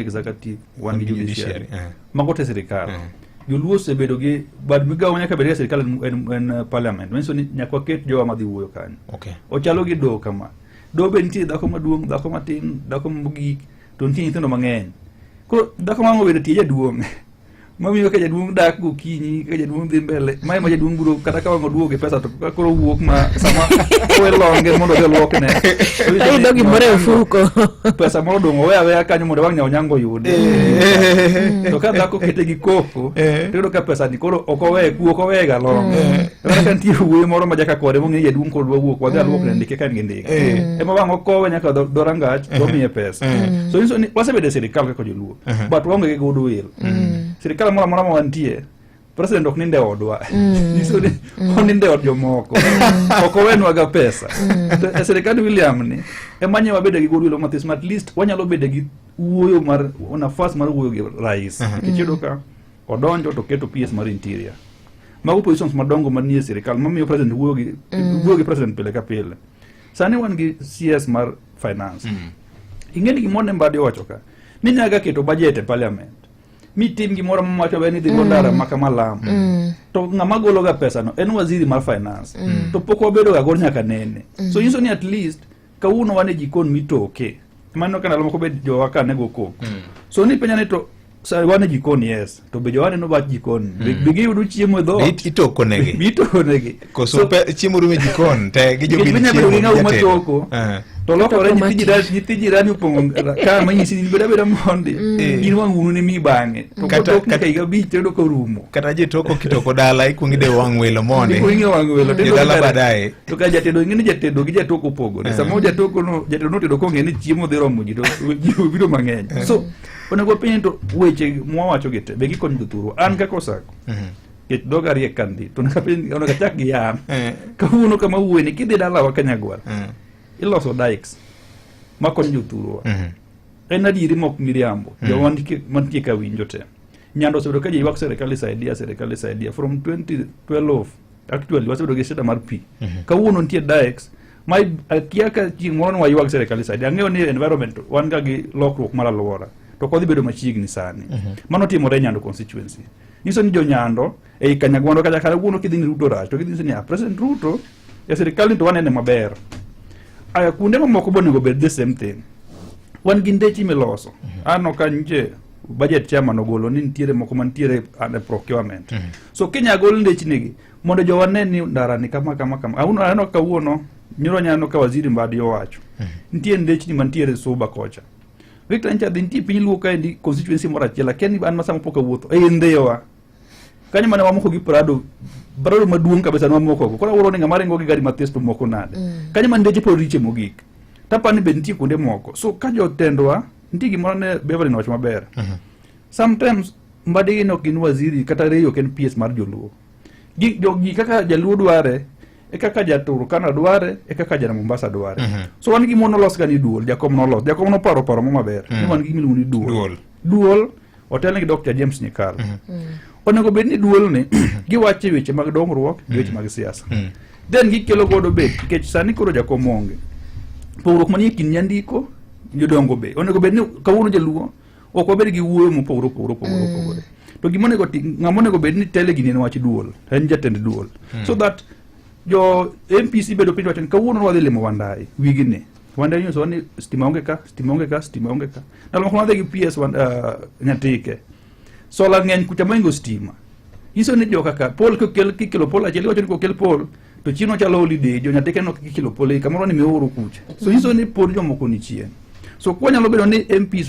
Executive, wan gi judiciary. Mago te sirikal. Joluo osebedo gi bad migawo nyaka bed e sirikal en parliament. Manyiso ni nyaka waket jowa madhi wuoyo kanyo. Ochalo gi doho kama. Doho be nitie dhako maduong', dhako matin, dhako mogik, to nitie nyithindo mang'eny. Koro dhako ma obedo tie jaduong', mamiyo ka jaduong' dak gokinyi, ka jaduong' dhi mbele, mae ma jaduong' biro kata ka wang' oduogo gi pesa to ka koro wuok ma sama owe longe mondo odhi olwokne. Oyudo gimoro e ofuko. Pesa moro odong' owe aweya kanyo mondo wang' nyaonyango oyude. To ka dhako kete gi koko, to iyudo ka pesa ni koro ok owe kuo, ok oweye ga longe. To kata ka nitie wuoyi moro ma jaka kode mong'e jaduong' koro dwa wuok, wadhi aluokne ndike ka en gi ndike. Ema wang' okowe nyaka dho rangach to omiye pesa. So nyiso ni wasebedo e sirikal kaka joluo, but waonge gi goodwill. Sirikal moro amora ma wantie, president ok ninde odwa. Nyiso ni oninde od jomoko. Ok owenwa ga pesa. To e sirikand William ni, ema nye wabedo gi goodwill mathis, ma at least wanyalo bedo gi wuoyo mar nafas mar wuoyo gi rais. Nikech iyudo ka odonjo to keto PS mar interior. Mago positions madongo manie sirikal mamiyo president wuoyo gi president pile ka pile. Sani wan gi CS mar finance. Ing'e ni gimoro ne Mbadi owacho ka ni nyaga keto budget e parliament mitim gimoro mawacho be ni dhi go ndara ma kama lam to ng'ama golo ga pesa no en waziri mar finance, to pok wabedo ga go nyaka nene. So nyiso ni at least kawuono wan e jikon mitoke mano ka ndalo moko be jowa ka ne go koko. So ni penja ni to sa wan e jikon, yes, to be jowa neno wach jikon be giyudo chiemo e dhoot? Itoko negi. Be itoko negi? Koso chiemo rumo e jikon te gi Nikech jobil binya bedo gi chiemo ng'awu gi jatelo. matoko to lokore Toko nyithi matin. jirani opong'o ka manyisi ni bed abeda mondi in wang' unu ni mi bang'e to kotok nyaka higa 5 to iyudo ka orumo. Kata jitoko kitoko dala ikuongo idewo wang' welo mondi. Ikuongo ing'iyo wang' welo to iyudo Jodala baadaye. Baadaye. To ka jatedo, ing'e ni jatedo gi jatoko opogore. Sama jatoko no, jatedo notedo kong'e ni chiemo dhi romo ji to ji obiro mang'eny. So onego wapenj ni to weche mwawacho gi te be gikonyo jothurwa? An kaka Osako, nikech dhoga riek ka ndi, to onego apenj, onego achak gi an kawuono kama wuoye ni kidhi dalawa Kanyagwal, iloso dikes makonyo jothurwa. En adieri mok miriambo. Joma mantie ka winjo te, Nyando osebedo ka ji ywak, "Serikali saidia, serikali saidia," from 2012. Actually wasebedo gi shida mar pi. Kawuono nitie dikes ma akia ka chieng' moro ni waywag "Serikali saidia." Ang'eyo ni environment wan ga gi lokruok mar alwora to ok wadhi bedo machiegni sani. Mano timore e Nyando constituency. Nyiso ni jo-Nyando ei Kanyagwando kata kawuono kidhi ni Ruto rach to gidhi nyiso ni, "Ah, President Ruto e sirikal ni to wanene maber." Aya, kuonde mamoko be onego bed the same thing. Wan gi ndechi miloso. Aneno ka nyiche budget chairman ogolo ni nitiere moko mantiere under procurement. So kinya gol ndechnigi mondo jowa ne ni ndara ni kama kama kama. Auno aneno kawuono nyoro nyaneno ka waziri Mbadi owacho nitie ndechni mantiere Suba kocha. Victor ncha dhi nitie piny Luo kaendi constituency moro achiel akia ni an ma sama pok awuotho ei Ndhiwa kanyo mane wamoko gi Prado, Prado maduong' kabisa ne wamoko go. Koro awuoro ni ng'ama ringo gi gari mathis to moko nade kanyo ma ndeche pod riche mogik. Tapani ni be nitie kuonde moko. So ka jotendwa nitie gimoro ne Beverly nowacho maber. Sometimes Mbadi gin ok gin waziri kata Rei ok en PS mar joluo. Gi kaka jaluo dware e kaka ja Turkana dware e kaka ja Mombasa dware. So wan gi monolos ga ni duol, jakom nolos, jakom noparo paro mo maber ni wan gi gimiluongo ni duol. Duol. Duol otelne gi Dr. James Nyikal. Onego bed ni duol ni giwacho e weche mag dongruok gi weche mag siasa. Then gikelo godo bet nikech sani koro jakom onge. Pogruok manie kind nyandiko jodongo be onego bed ni kawuono jaluo ok wabed gi wuoyo mopogore opogore opogore opogore. To gima onego ng'ama onego bed ni tele gini en wach duol, en jatend duol. So that jo MPC bedo piny wacho ni kawuono wadhi limo Wandai wigni. Wandai nyisowa ni stima onge ka, stima onge ka, stima onge ka. Ndalo moko wadhi gi PS Nyatike. Sola ng'eny kucha moingo stima. Nyiso ni joka ka pol kokel kikelo pol achiel iwacho ni kokel pol to chieng' ochalo holiday jo Nyatike no kikelo pol kamoro ni mioro kucha. So nyiso ni pod jomoko ni chien. So kwanyalo bedo ni MPs wa